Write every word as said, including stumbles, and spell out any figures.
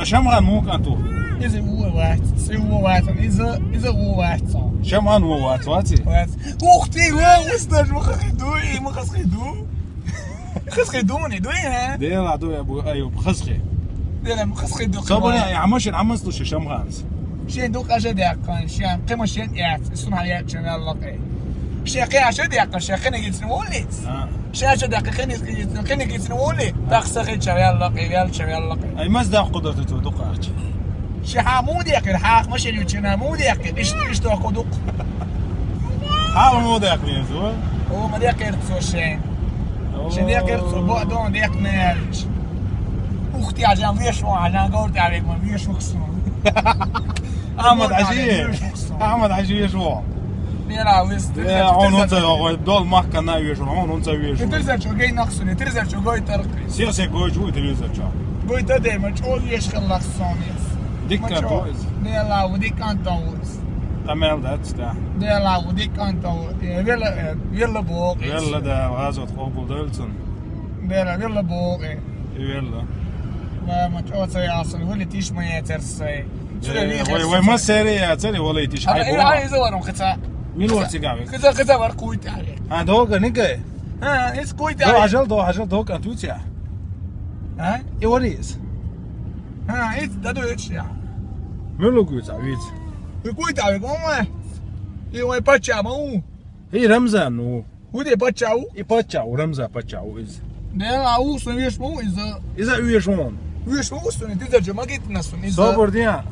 Шамган мукан ту. Иза ву вац, зи ву вац, иза, иза ву вац. Шамган ву вац, ваци? Вац. Ух ты, ва, усташ, ма хасхи ду, и ма хасхи ду. Хасхи ду, не ду, а? Дела ду, я бу, аю, хасхи. Дела, ма хасхи ду. Соболи, я машин, амас луша Шамганс. Шен ду, кажа дякан, шен, кема шен яц, сун хаят шен Аллахе. Шен кая ша дякан, шен кена гицин улиц. А. Шен ша дякан, кена гицин, кена гицин улиц. Так сахи чавяллахе, вял чавяллахе. Ай, мас да кудату ту дукач. Шен ха му дякан, ха машин ючина му дякан. Иш, иш то кудук. Ха му дякан, зу? О, ма дякан цо шен. Шен дякан цо, бо дон дякан. Ух ты, ажан вешо, ажан горд авек ма вешо ксун. Ахмад Хажи. Ахмад Хажи вешо. Не нравится. Э, он он ца гой, дол махка на вешо, он он ца вешо. Ты за что гей нахсуни, ты за что гой тарк. Сир се гой, чу ты за что. Гой та дема, чо веш хеллахсони. Диккан то из. Не лав, диккан то из. Тамел да, да. Не лав, диккан то. Вела, вела бо. Вела да, газот хобул дөлцун. Вела, вела бо. Вела. Ва ма чо ца ясун, вели тиш ма яцерсай. Вай, вай, ма сери яцери, вели тиш. Ай, ай, иза варун кыца. Мин вар цигаве. Кыца, кыца вар куйтаре. А, дога, нике. А, из куйтаре. До ажал, до ажал, дога, антуция. А? И варис. А, из да дойч я. Мелу куйца, виц. И куйтаре, гома. И вай пача, ма у. И Рамзан, ну. Уде пачау? И пачау, Рамза пачау из. Дела усун вешму из. Иза вешму. Вешму усун, ты за джамагит насун из. Собор диа.